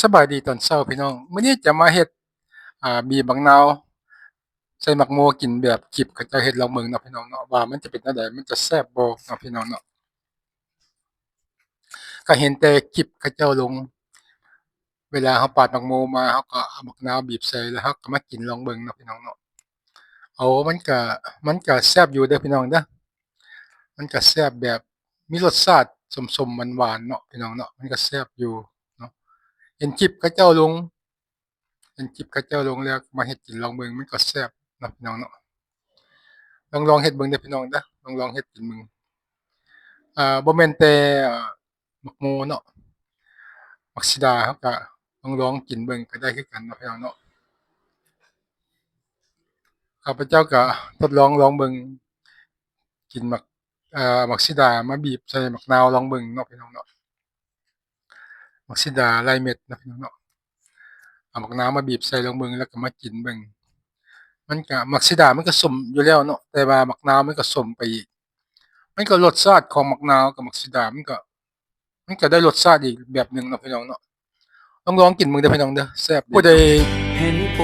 ສະບາຍດີຕອນເຊົ້າພີ່ນ້ອງ, ມື້ນີ້ຈະມາເຮັດ ອ່າ ບີບບັກນາວໃສ່ໝາກໂມກິນແບບຄລິບເຂົາເຈົ້າເຮັດລອງເບິ່ງເນາະພີ່ນ້ອງເນາະ ວ່າມັນຈະເປັນແນວໃດ, ມັນຈະແຊບບໍ່ເນາະພີ່ນ້ອງເນາະ. ກໍເຫັນແຕ່ຄລິບເຂົາເຈົ້າລົງ ເວລາເຮົາປາດໝາກໂມມາ ເຮົາກໍເອົາໝາກນາວບີບໃສ່ ແລ້ວເຮົາກໍມາກິນລອງເບິ່ງເນາະພີ່ນ້ອງເນາະ. ໂອ້ ມັນກະ ມັນກະແຊບຢູ່ເດີພີ່ນ້ອງເດີ, ມັນກະແຊບແບບມີລົດຊາດສົ້ມໆຫວານໆເນາະພີ່ນ້ອງເນາະ, ມັນກະແຊບຢູ່ເນາະ. ເຫັນຄລິບເຂົາເຈົ້າລົງ ເຫັນຄລິບເຂົາເຈົ້າລົງແລ້ວ ມາເຮັດກິນລອງເບິ່ງ ມັນກໍແຊບເນາະພີ່ນ້ອງເນາະ. ລອງ ລອງເຮັດເບິ່ງເດີພີ່ນ້ອງເດີ, ລອງ ລອງເຮັດກິນເບິ່ງ. ເອີ ບໍ່ແມ່ນແຕ່ ເອີ ໝາກໂມເນາະ, ໝາກສີດາເຮົາກະລອງ ລອງກິນເບິ່ງກໍໄດ້ຄືກັນເນາະພີ່ນ້ອງເນາະ. ຂ້າພະເຈົ້າກະທົດລອງ ລອງເບິ່ງ ກິນໝາກ ເອີ ໝາກສີດາມາບີບໃສ່ໝາກນາວລອງເບິ່ງເນາະພີ່ນ້ອງເນາະ. ໝາກສີດາຫຼາຍເມັດເນາະພີ່ນ້ອງເນາະ, ເອົາໝາກນາວມາບີບໃສ່ລອງເບິ່ງ ແລ້ວກໍມາກິນເບິ່ງ. ມັນກະ ໝາກສີດາມັນກະສົ້ມຢູ່ແລ້ວເນາະ, ແຕ່ວ່າໝາກນາວມັນກະສົ້ມໄປອີກ, ມັນກະລົດຊາດຂອງໝາກນາວກັບໝາກສີດາ ມັນກະ ມັນກະໄດ້ລົດຊາດອີກແບບໜຶ່ງເນາະພີ່ນ້ອງເນາະ. ລອງ ລອງກິນເບິ່ງເດີພີ່ນ້ອງເດີ, ແຊບເດີ. ຜູ້ໃດ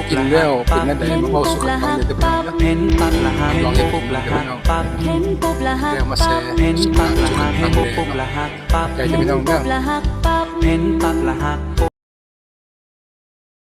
ກິນແລ້ວເປັນແນວໃດ ມາເວົ້າສູ່ກັນຟັງເດີພີ່ນ້ອງເດີ. ລອງເຮັດກິນເບິ່ງເດີພີ່ນ້ອງ, ແລ້ວມາແຊຣ໌ສູ່ກັນຟັງເດີ. ໃຈເດີພີ່ນ້ອງເດີ.